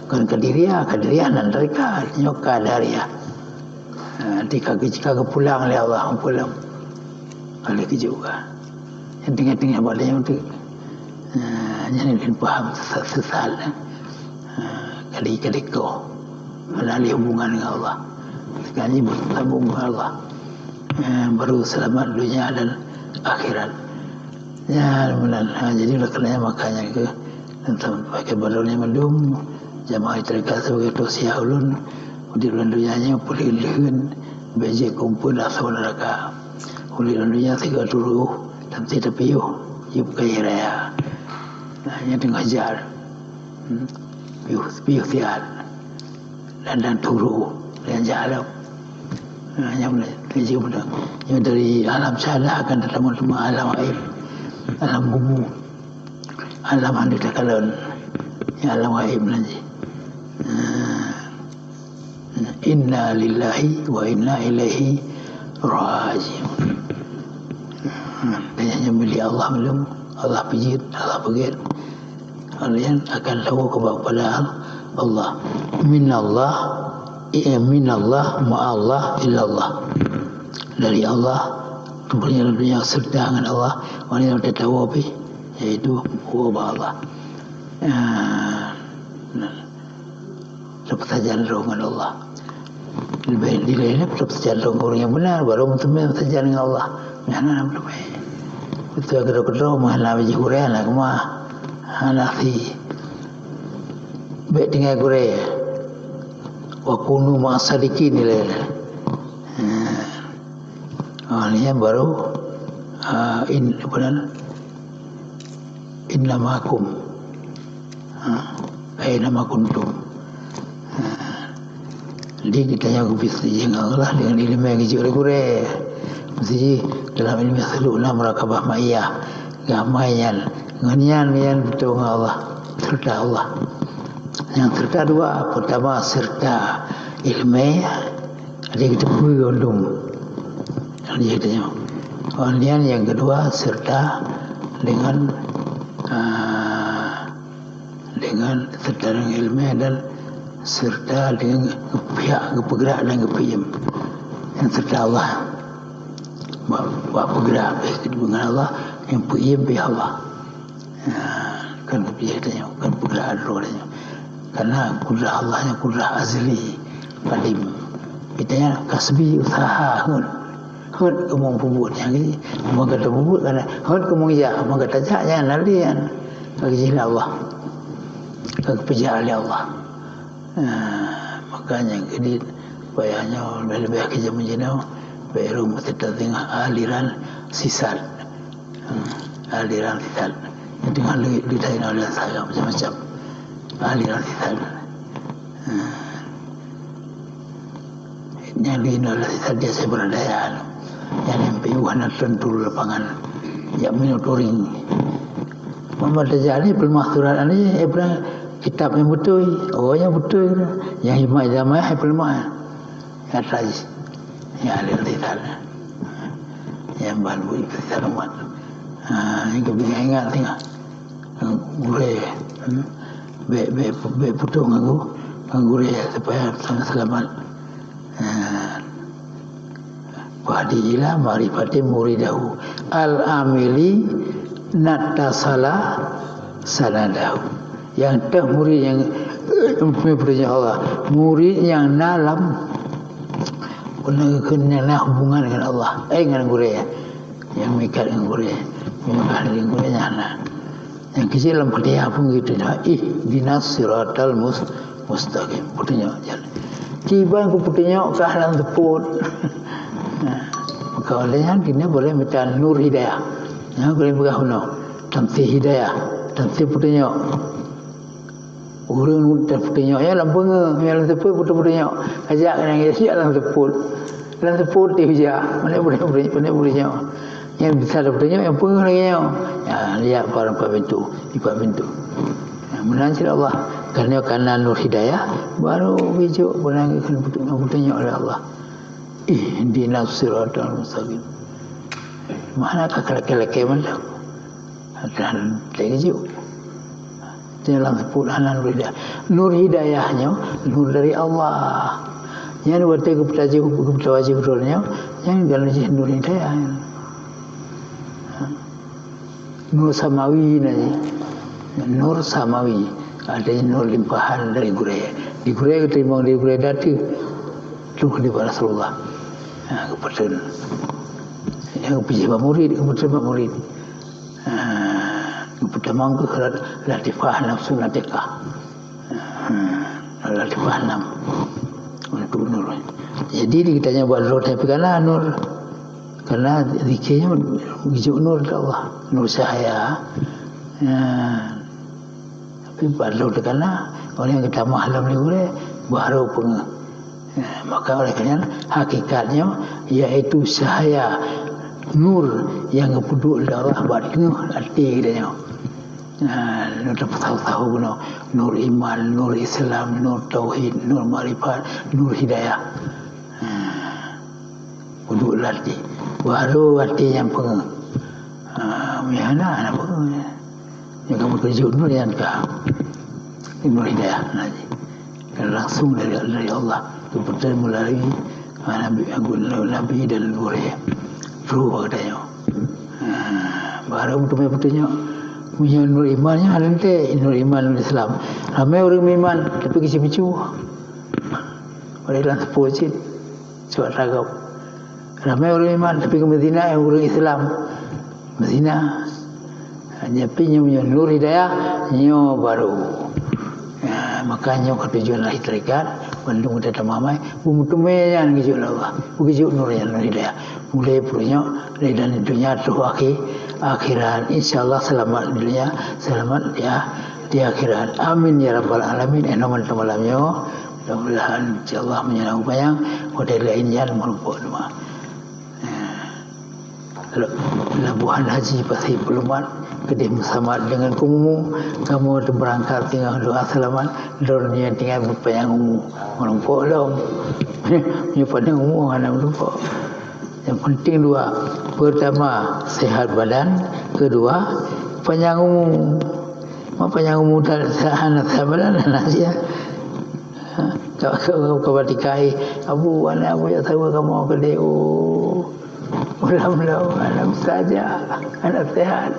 Kon Qadiriyah, Qadiriyah nan tarekat, nyoe Qadariyah. Ha, tika, tika geupulang lé Allah, pulang. Oleh keujeuet ka. Nyang teungoh-teungoh bak lé nyoe tu. Ha, nyan lé paham sesat-sesat. Ha, kadi-kadi ko. Hana lé hubungan ngon Allah. Sekali bersambung ngon Allah. Ha, baru selamat dunia dan akhirat. Ya, meunan. Ha, jadi oleh karena makanya ke, dan sampai ke badan yang mendung, jamaah tarekat sebagai tausiah ulun, di bulan dunia nyoe peuleueh-leueh, bejek kumpul dah saudara ka. Ulih lalu nya tiga turu, dan tidak piuh, yub kaya raya. Nah, yang tengah jar. Hmm. Piuh, piuh tian. Dan, dan turu, dan jalan. Nah, yang benar, yang benar. Yang dari alam sadar akan datang teman alam air. Alam kubu. Alam anda takalon. Ya, alam gaib nanti. Nah. Inna lillahi wa inna ilaihi raji'un. Dan nyang milék Allah belum, Allah pijit, Allah peugét. Kalian akan tahu kepada Allah. Minallah, iya, minallah, ma'allah, illallah. Dari Allah, kemudian dunia serta dengan Allah, orang yang tertawa pi, yaitu Allah. Ah, nah. Tapeusajan droe ngon Allah. Leubeh dilée tapeusajan droe ngon ureuëng nyang beuna, baru meuteumé meusajan ngon Allah. Nyan hana meuteumé. Beutôi keudroe-keudroe meuhana jih gurée hana keumah. Hana si. Bék tinggai gurée. Wa kunu ma'as sadiqin ilée. Ha. Oh, ni yang baru, ah, in, apa nama? Inna ma'akum. Ha, aina ma kuntum. Ha. Jadi, geutanyoe geubri seujih ngon Allah deungon ileumé geujok lé gurée. Meuseujih dalam ileumé seuluk na murakabah ma'iyah. Gamai nyan, ngon nyan, nyan beutôi ngon Allah, serta Allah. Nyang serta dua, pertama serta ileumé, ada kita pui gondom. Jadi, katanya, kemudian yang kedua, serta dengan, ah, dengan serta dengan ilmu dan serta dengan pihak geupeugerak dan geupeuiem. Yang serta Allah. Bak, bak peugerak pih dengan Allah, yang peuiem pih Allah. Ya, kan peugerak tanyoe, kan peugerak droe tanyoe. Karena kudrah Allah nyan kudrah azli, qadim. Kita nyan kasbi usaha hon. Hon kamoe peubuet nyang ni, maka tapeubuet kana hon kamoe jak, maka tajak nyan lé nyan. Ka geujih lé Allah. Ka geupeujak lé Allah. Ah, maka nyang keudit payah nyoe leubeh-leubeh keu jameun jinoe, baru meuteutap teungoh aliran sisat. Hmm, aliran sisat. Nyang teungoh leuet, leuet hai nyoe aliran sisat macam-macam. Aliran sisat. Hmm. Nyang di Indonesia saja saya beradaya. Yang M P U hana tentu lapangan. Ya, monitoring. Mama terjadi pelemah surat ni, eh, pernah kitab yang betul. Oh, yang betul. Yang hikmah zaman, eh, pelemah. Yang atas. Yang ada di sana. Yang baru itu selamat. Ha, yang kami ingat tengah. Gurée. Hmm. Bék, bék, bék putôh ngon gu-, ngon gurée supaya sama selamat. Ha. Wahdi ila ma'rifati muridahu. Al-amili natasala sanadahu. Yang teuh murid yang, eh, Allah. Murid yang dalam, kena, kena hubungan dengan Allah. Eh, dengan gurée. Yang mengikat dengan gurée. Yang dengan gurée yang hana. Nyang keuchik lam Fatihah pun gitu dah. Ihdinas siratal mus-, mustaqim. Peutunyok jalan. Kiban ku peutunyok kah lam seupôt. Nah, maka oleh nyan keuneuk boleh mita nur hidayah. Nyan boleh peugah bunoe. Tamsih hidayah. Tamsih peutunyok. Ureuëng tapeutunyok nyan lam peungeuh, nyan lam seupôt peutunyok. Kajak nyan siap lam seupôt. Lam seupôt teuh jak. Mana boleh, boleh, mana boleh nyoe. Nyang bisa tapeutunyok nyang peungeuh lagée nyoe. Ya, lihat barang pat pintu, di pat pintu. Ya, meunan cit Allah. Karena, karena nur hidayah, baru bijok beunang keu peutunyok, peutunyok oleh Allah. Ihdinas siratal mustaqim. Mana ka lakée-lakée mantong. Dan terkejut. Dalam sepuluh hana nur hidayah. Nur hidayah nyoe nur dari Allah. Nyan watée geupeutajeuh, geupeutajeuh droe nyoe, nyan galak jih nur hidayah. Nur samawi na jih. Nur samawi. Ada nur limpahan dari gurée. Di gurée geuteurimong dari gurée datu. Terus di Rasulullah. Ha, kebetulan. Yang pertama murid, kebetulan murid. Ha, pertama ke latifah nafsu latifah. Ha, latifah enam. Untuk nur. Jadi, di kita nyoe buat roh tapi kana nur. Karena zikirnya geujok nur dari Allah. Nur cahaya. Ha. Tapi baru terkena orang yang kita mahlam ni boleh baru pengen. Ha, maka oleh kerana hakikatnya iaitu cahaya nur yang geupeudok lé Allah bak teungoh até geutanyoe. Ha, lôn tapeusahoe-sahoe bunoe, nur iman, nur Islam, nur tauhid, nur makrifat, nur hidayah. Ha, peuduek lam até. Baru até nyang peungeuh. Ha, meunyo hana, hana peungeuh. Nyang ka meukeujot nur nyang ka. Nur hidayah, nah, jih. Kan langsung dari, dari Allah. Keputusan melalui, ha, Nabi Agung, Nabi dan gurée. True bak geutanyoe. Ha, baru meuteumé peutunyok. Meunyoe nur iman nyan hana teuntée, nur iman, nur Islam. Ramé ureuëng meuiman, tapi keuci picu. Oleh dalam sepuluh cit, sebab tagap. Ramé ureuëng iman, tapi keumeuzina ureuëng Islam. Meuzina. Nyan pih nyoe, nyoe nur hidayah, nyoe baru. Ya, maka nyoe keu tujuan lahé tarekat, bandum geutanyoe tamamai, beumeuteumé nyan geujok lé Allah, beujok nur nyan, nur hidayah. Mulai peurunyok dari dalam dunia terus akhir, akhirat. Insya Allah selamat di dunia, selamat ya di akhirat. Amin ya rabbal alamin. Eh, nama teman malam nyoe. Mudah-mudahan insya Allah meunyoe na peue nyang, hotel lain nyan meureumpok teuma. Labuhan haji pasti peulumat, keudeh meusamat deungon kumumu, kamoe teubeurangkat teungoh doa seulamat, droeneuh tinggai beupanyang umu. Meureumpok lom. Meunyoe panyang umu hana meureumpok. Yang penting dua. Pertama, sehat badan. Kedua, panyang umu. Ma panyang umu tak, hana sehat badan, hana sihat. Ha, ka, ka, ka batikai, "Abu, aneuk Abu jak saweue kamoe keudeh, oh. Ulam lom, aneuk saja, aneuk sehat."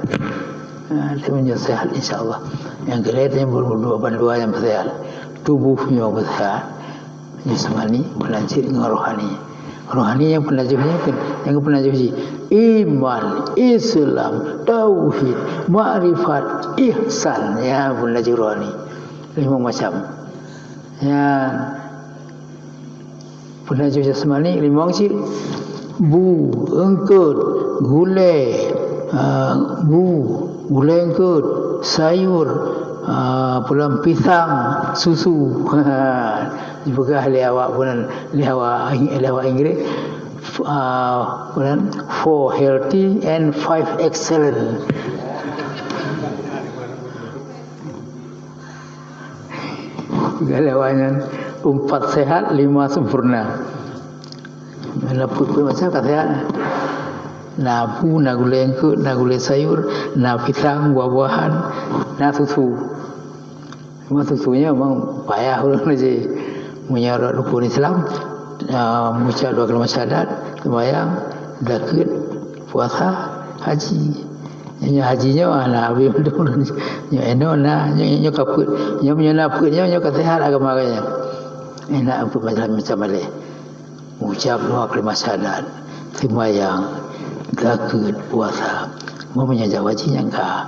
Ha, tapi nyoe sehat, insya Allah. Nyang keulhèe nyoe berdua bandua nyang sehat. Tubuh nyoe sehat. Jasmani, peunajoh ngon rohani. Rohani nyang peunajoh nyoe kan, nyang peunajoh jih iman, Islam, tauhid, makrifat, ihsan. Ya, peunajoh rohani. Limong macam. Nyan peunajoh jasmani limong cit, bu, eungkot, gulée, ah, bu, gulée eungkot, sayur, ah, pulan pisang, susu. Jipeugah lé awak bunan, lé awak, lé awak Inggris, ah, bunan, four healthy and five excellent. Galak awak nyan, empat sehat, lima sempurna. Na peuet-peuet macam ka sehat. Na bu, na gulée eungkot, na gulée sayur, na pisang, buah-buahan, na susu. Cuma susu nyan memang payah ureuëng lé. Meunyoe rot rukun Islam, ah, meucab dua kalimah syahadat, sembahyang, zakeuet, puasa, haji. Nyoe haji nyoe, ah, na habéh mandum. Nyoe inoe na, nyoe, nyoe ka peuet. Nyoe meunyoe na peuet nyoe, nyoe ka sehat agama geutanyoe. Inoe peuet macam-macam balée. Meucab dua kalimah syahadat, sembahyang, zakeuet, puasa. Meunyoe jak haji nyang ka,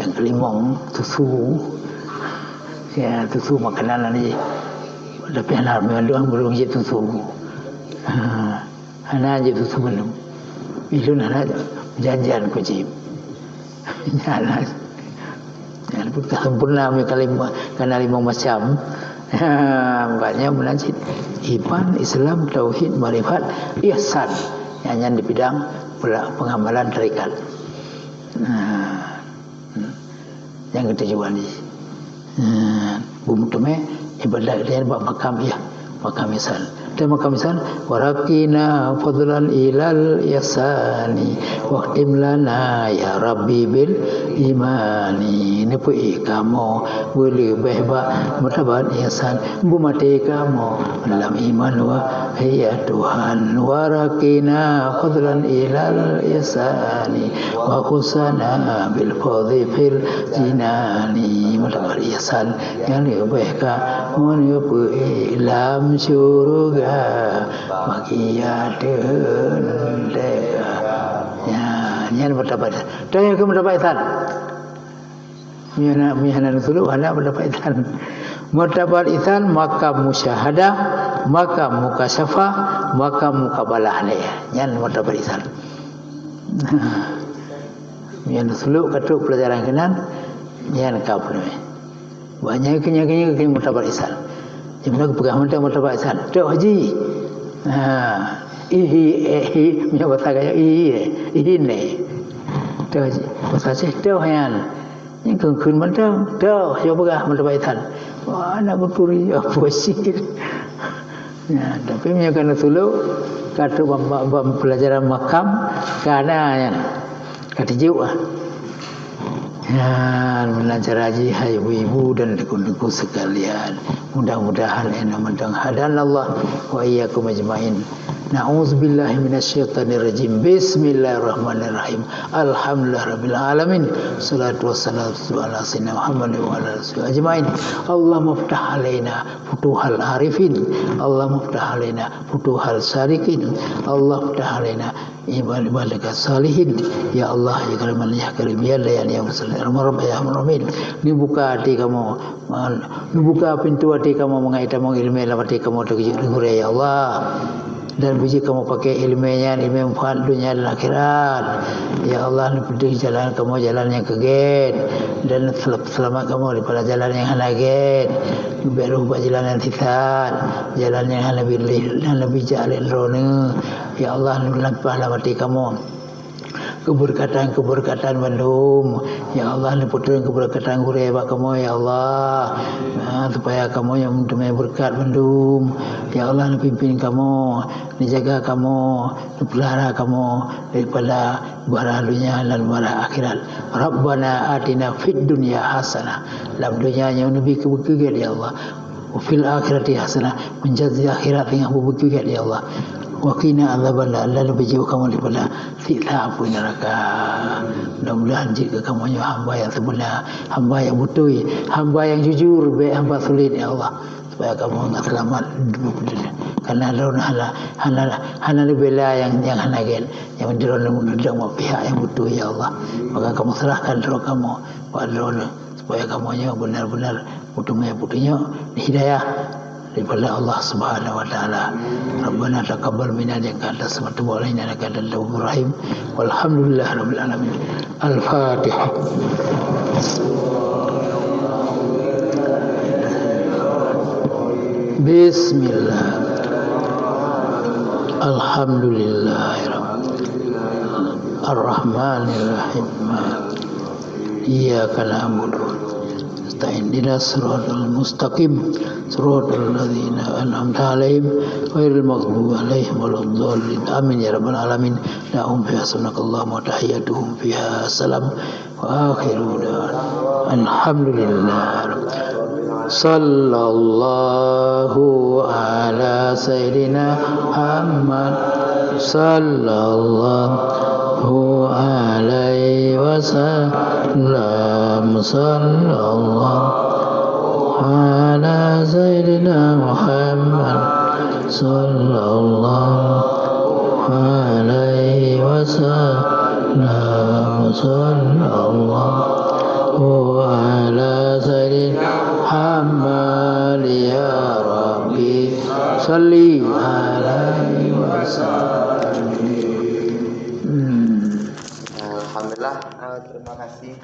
nyang keulimong susu. Ya, susu makanan ni. Tapi hana mandum ureuëng jeuet susu. Ha. Hana jeuet susu mandum. Ilôn hana janjian ku jih. Hana. Nyan pun ka sempurna, meunyo ka limong, ka na limong macam. Ha, makanya meunan cit iman, Islam, tauhid, makrifat, ihsan. Nyan, nyan di bidang pela-, pengamalan tarekat. Ha. Nyang keutujuan jih. Hmm, beumeuteumé ibadat geutanyoe bak makam, ya, makam ihsan. Teuma ka misan, "Waraqina fadlan ilal ihsani, wakhtim lana ya Rabbi bil imani." Neupeuék kamoe beuleubeh bak martabat ihsan, beumaté kamoe lam iman, wahai ya Tuhan. "Waraqina fadlan ilal ihsani, wa khussana bil fadli fil jinani." Martabat ihsan nyang leubeh kamoe neupeuék lam syeuruga, bahagia teuntèe ka. Nyan, nyan martabat. Teuh nyang keu martabat ihsan. Meuhana, meuhana neusuluek hana martabat ihsan. Martabat ihsan, makam musyahadah, makam mukasyafah, makam mukabalah lé. Nyan martabat ihsan. Nyan neusuluek ka trok peulajaran keunan, nyan ka peue. Banyak keunyan-keunyan keu martabat ihsan. Nyang meunan geupeugah mantong martabat ihsan. Toh ji. Ha. Ihi, eh, hi. Meunyoe basa gaya, ihi, eh. Ihi ne. Toh ji. Basa Aceh, toh nyan. Nyan kheun-kheun mantong. Toh, siapa peugah martabat ihsan. Wah, nak beuturi. Apa sih? Ya, tapi meunyoe ka neusuluek, ka trok bak, bak, bak peulajaran makam, ka na nyan. Ka teujuk ah. Nyan, meunan cara jih, hai ibu-ibu dan teungku-teungku sekalian. Mudah-mudahan ina mantong hadanallah wa iyyakum ajmain. Na'udzubillahi minasyaitonirrajim. Bismillahirrahmanirrahim. Alhamdulillahirabbil alamin. Salatu wassalamu ala sayyidina Muhammad wa ala alihi ajmain. Allahumma ftah alaina futuhal arifin. Allahumma ftah alaina futuhal salikin. Allahumma ftah alaina ibad-, ibadaka salihin. Ya Allah, ya Karim, ya Karim, ya Dayyan, ya Musalli, ya Rabbal Alamin. Neubuka até kamoe, neubuka pintoe até kamoe, mangat tamong ileumèe lam até kamoe, teukeujot lé gurèe, ya Allah. Dan beujeuet kamoe paké ileumèe nyan, ileumèe manfaat donya dan akhirat. Ya Allah, neupeudeuh jalan kamoe, jalan nyang keu gèt, dan seulamat kamoe daripada jalan nyang hana gèt. Neubèk rôh bak jalan nyang sisat, jalan nyang hana bilih, hana bijak lé droeneuh. Ya Allah, neulampah lam até kamoe keubeureukat-keubeureukat bandum. Ya Allah, neupeutrön keubeureukat gurèe bak kamoe, ya Allah. Ha, supaya kamoe nyang meuteumèe beureukat bandum. Ya Allah, neupimpén kamoe, neujaga kamoe, neupeulihara kamoe daripada bara donya dan bara akhirat. Rabbana atina fid dunya hasanah. Lam donya nyoe neubi keu beukeuget, ya Allah. Wa fil akhirati hasanah, meunjadi akhirat teungoh beubeuki gét, ya Allah. Wa qina adzabannar, dan beujiôh kamoe daripada siksa apui neuraka. Mudah-mudahan jeuet keu kamoe nyoe hamba nyang seubeuna, hamba nyang beutôi, hamba nyang jujur, bèk hamba sulet, ya Allah. Supaya kamoe ngon seulamat. Karena droeneuh hana, hana, hana neubela nyang, nyang hana gét, nyang droeneuh meunurot bak pihak nyang beutôi, ya Allah. Maka kamoe serahkan droe kamoe bak droeneuh. Supaya kamoe nyoe beuna-beuna peuteumèe peutunyok hidayah daripada Allah Subhanahu wa Taala. Rabbana taqabbal minna innaka antas samiul alim wa tub alaina innaka antat tawwabur rahim. Walhamdulillahi rabbil alamin. Al-Fatihah. Bismillah. Alhamdulillah. Ar-Rahmanir Rahim. Iyyaka na'budu wa nasta'in. Ihdinas siratal mustaqim. Siratal ladzina an'amta 'alaihim ghairil maghdubi 'alaihim waladdallin. Amin ya rabbal alamin. Da'uhum fiha subhanakallahumma wa tahiyyatuhum fiha salam. Wa akhiru da'wana alhamdulillah. Sallallahu ala sayyidina Muhammad. Sallallahu alaihi wasallam. Sallallahu ala sayyidina Muhammad. Sallallahu alaihi wasallam. Sallallahu ala sayyidina Muhammad, ya Rabbi, salli alaihi wasallam. Hmm. Alhamdulillah, eh, terima kasih.